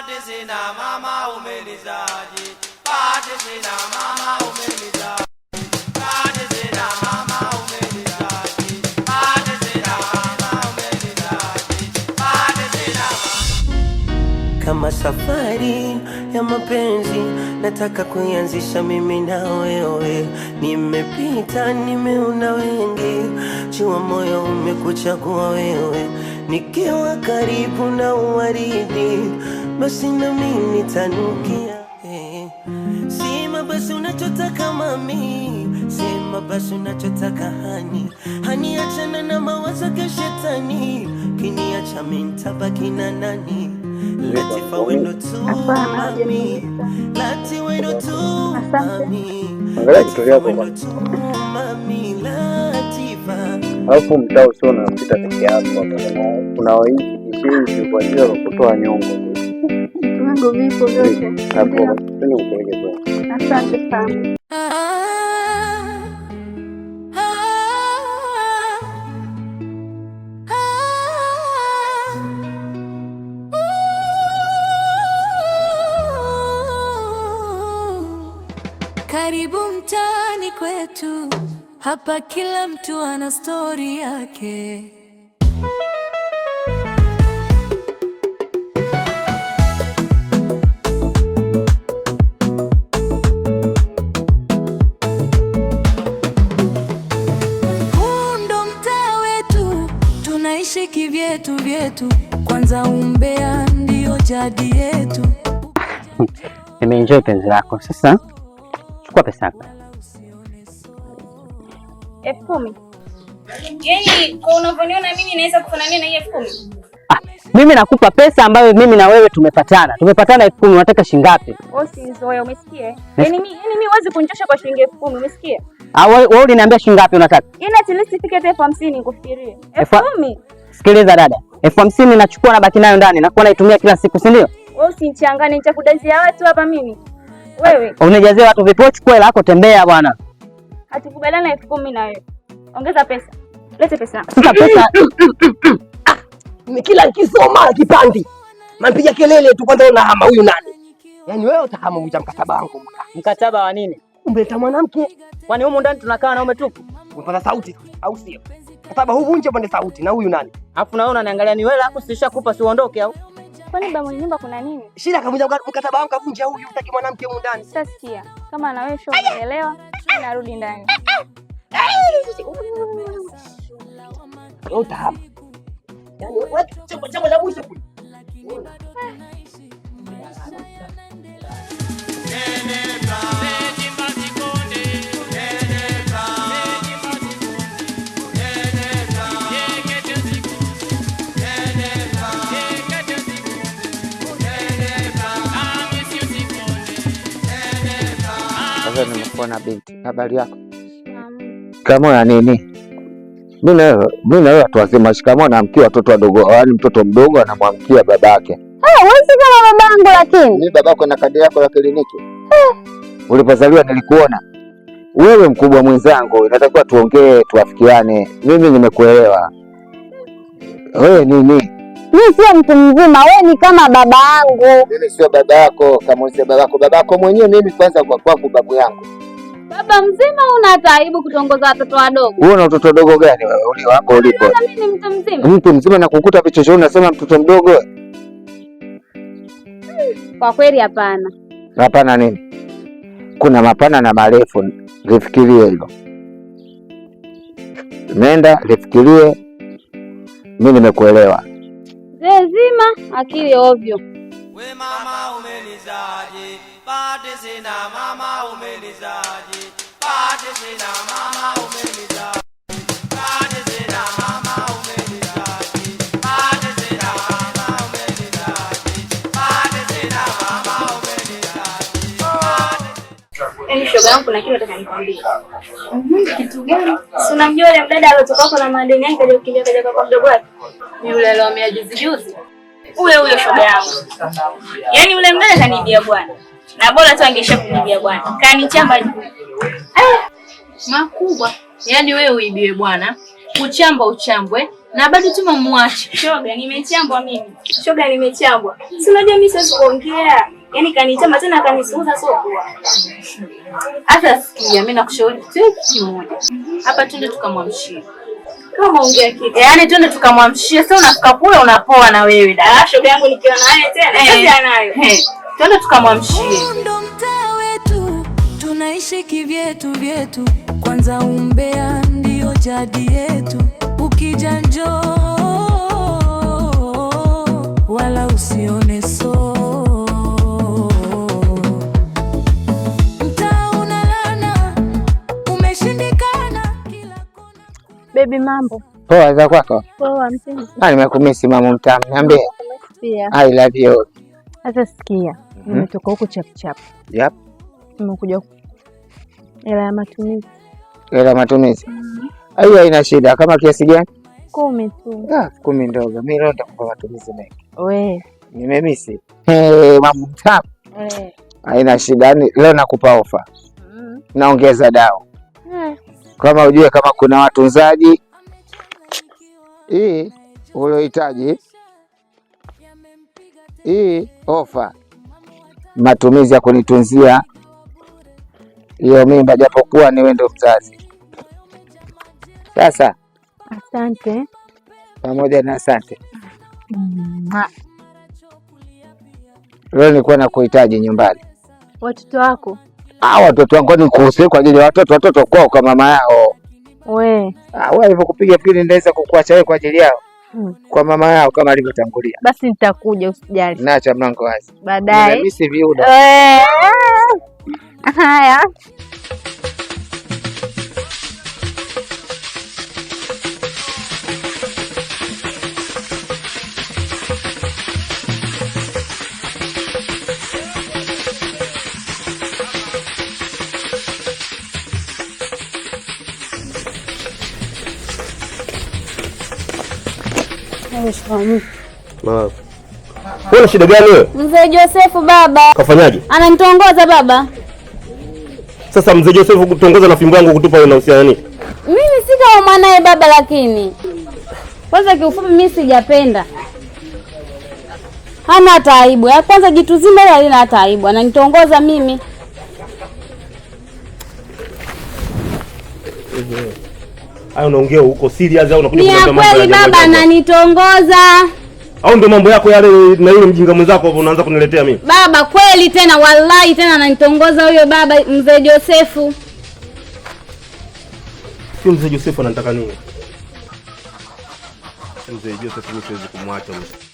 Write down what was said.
Bahati sina mama umenizaje? Bahati sina mama umenizaje? Bahati sina mama umenizaje? Bahati sina mama umenizaje? Bahati sina Kama safari ya mapenzi nataka kuianzisha mimi na wewe. Nimepita, nimeona wengi, jua moyo umekuchagua wewe. Nikiwa karibu na uwaridi, basi na mimi nitanukia. Eh, sema basi unachotaka mami, sema basi unachotaka hani hani, achana na mawazo ya shetani, kiniacha mimi nitabaki na nani? Latifa wendo tu Hapana, mami, hajaniuliza. Lati wendo tu Asante. mami, Angalia Latifa kitu yako wendo bwana. tu mami, Latifa. Alafu mtaa usio unapita peke yako hapa. Kuna hizi kishinzi kwa ajili ya kutoa nyongo tu. Vitu vyangu vipo vyote. Hapo Ndio, twende kupeleke kwa. asante sana. Ah, ah, ah, ooh. Karibu mtaani kwetu, hapa kila mtu ana stori yake. Huu ndo mtaa wetu, tunaishi kivyetu vyetu. Kwanza umbea ndio jadi yetu. Nimeenjoy penzi lako. Sasa chukua pesa yako. 10,000. Yaani kwa unavyoniona mimi naweza kufanania na hii 10,000? Ah, mimi nakupa pesa ambayo mimi na wewe tumepatana. Tumepatana 10,000, unataka shilingi ngapi? Wewe usinizoee, umesikia? Yaani mimi huwezi kunichosha kwa shilingi 10,000, umesikia? Ah, wewe uliniambia shilingi ngapi unataka? Yaani at least ifike hata 50,000 nikufikirie. 10,000? Sikiliza dada, 50,000 nachukua na baki nayo ndani, nakuwa naitumia kila siku, si ndio? Wewe usinichanganye, nitakudazia watu hapa mimi. Wewe Unijazia watu vipi? Wewe chukua hela yako, tembea bwana. hatukubaliana 10,000 na wewe. Ongeza pesa. Lete pesa. Sasa pesa Mimi kila nikisoma kipandi mampiga kelele tu, kwanza unahama huyu nani? Yaani wewe utahama mja mkataba wangu mka. Mkataba wa nini? Umeleta mwanamke, Kwani humu ndani tunakaa wanaume tupu? umepata sauti au sio? Mkataba huu vunje upande sauti na huyu nani? Alafu na wewe unaniangalia ni wewe, alafu sishakupa si uondoke au? Kwani baba mwenye nyumba kuna nini? Shida kavunja mkataba wangu, kavunja huyu, hutaki mwanamke humu ndani. Sasa sikia, kama na wewe show umeelewa, mimi narudi ndani. Wewe utahama. Yaani wewe jambo jambo la mwisho kule. Sasa nimekuona binti, habari yako? Shikamoo ya nini? Mimi na wewe watu wazima, shikamoo naamkia watoto wadogo, yaani mtoto mdogo anamwamkia babake. Wewe si kama babangu lakini. Mimi babako na kadi yako ya kliniki. Ulipozaliwa nilikuona. Wewe mkubwa mwenzangu, inatakiwa tuongee, tuafikiane. Mimi nimekuelewa. Wewe nini? Mimi sio mtu mzima, wewe ni kama baba yangu. Mimi sio baba yako, kamuulize babako. Babako mwenyewe mimi kwanza kwa kwangu babu yangu. Baba mzima una hata aibu kutongoza watoto wadogo. Wewe una mtoto dogo gani wewe? Uli wako ulipo. Sasa mimi ni mtu mzima. Mtu mzima na kukuta vichochoro unasema mtoto mdogo. Kwa kweli hapana. Hapana nini? Kuna mapana na marefu, lifikirie hilo. Nenda lifikirie, mi nimekuelewa. Mzee zima akili ovyo. We mama umenizaje? Bahati sina mama umenizaje? Bahati sina mama umenizaje? Bahati sina mama umenizaje? Bahati sina mama umenizaje? Bahati sina mama umenizaje? Yaani shoga yangu kuna kitu nataka nikwambie. Kitu gani? Si unamjua yule mdada aliotoka huko na madeni yake kaja kukimbia kaja kwa mdogo wake? Yule aliomea juzi juzi. Ule huyo shoga yangu. Yaani yule mdada kaniibia bwana. Na bora tu angeisha kuniibia bwana. Kanichamba juu. Makubwa. Yaani wewe uibiwe bwana, kuchamba uchambwe, Na bado tumemwacha. Shoga, nimechambwa mimi. Shoga, nimechambwa. Si unajua mimi siwezi kuongea. Yaani kanichamba tena kanisuuza sio poa. Hata sikia, mimi nakushauri kitu kimoja. Hapa twende tukamwamshie. Kama ongea kitu. Yaani twende tukamwamshie, sasa unafika kule unapoa na wewe dada. Ah, shoga yangu nikiwa naye tena, kazi anayo. Twende tukamwamshie. Ndo mtaa wetu, tunaishi kivyetu vyetu. Kwanza umbea ndio jadi yetu. Ukija njoo, wala usione so. Mtaa unalana, umeshindikana. Baby, mambo Poa za kwako? poa mpenzi. Ah, nimekumisi mama mtamu. Niambie. Pia I love you. sasa sikia, nimetoka huko chapuchapu, Yep. nimekuja hela ya matumizi. Hela matumizi. Hiyo haina shida. Kama kiasi gani? 10 tu. Ah, 10 ndogo. Mimi leo nitakupa matumizi mengi. We Nimemisi. Hey, mama mtamu. Haina shida. Yaani leo nakupa ofa. Naongeza dao. Kama ujue kama kuna watunzaji hii uliohitaji hii ofa, matumizi ya kunitunzia hiyo mimba, japokuwa ni wewe ndo mzazi. Sasa Asante. pamoja na asante, leo nilikuwa nakuhitaji nyumbani. Watoto wako? Ah, watoto wangu ni kuhusu kwa ajili ya watoto, watoto kwao kwa mama yao. We Ah, wewe alivyokupiga pili ndaweza kukuacha wewe kwa ajili yao, kwa mama yao kama alivyotangulia. Basi nitakuja, usijali. Nacha mlango wazi. Baadaye. Nimemisi viuda. Haya. Wewe shida gani wewe? Mzee Josefu baba. Kafanyaje? Ananitongoza baba. Sasa mzee Josefu kutongoza na fimbo yangu kutupa inahusiana nini? Mimi si kama mwanaye baba, lakini kwanza kiufupi mimi sijapenda. Hana hata aibu. Ya kwanza jitu zima ile halina hata aibu. Ananitongoza mimi. Hayo unaongea huko serious au unakuja Ni ya kuniambia mambo kweli ya baba, ajabu? ananitongoza. Au ndio mambo yako yale na yule mjinga mwenzako hapo unaanza kuniletea mimi? Baba kweli tena, wallahi tena ananitongoza huyo baba mzee Josefu. Sio mzee Josefu anataka nini? Mzee Joseph mimi siwezi kumwacha mzee.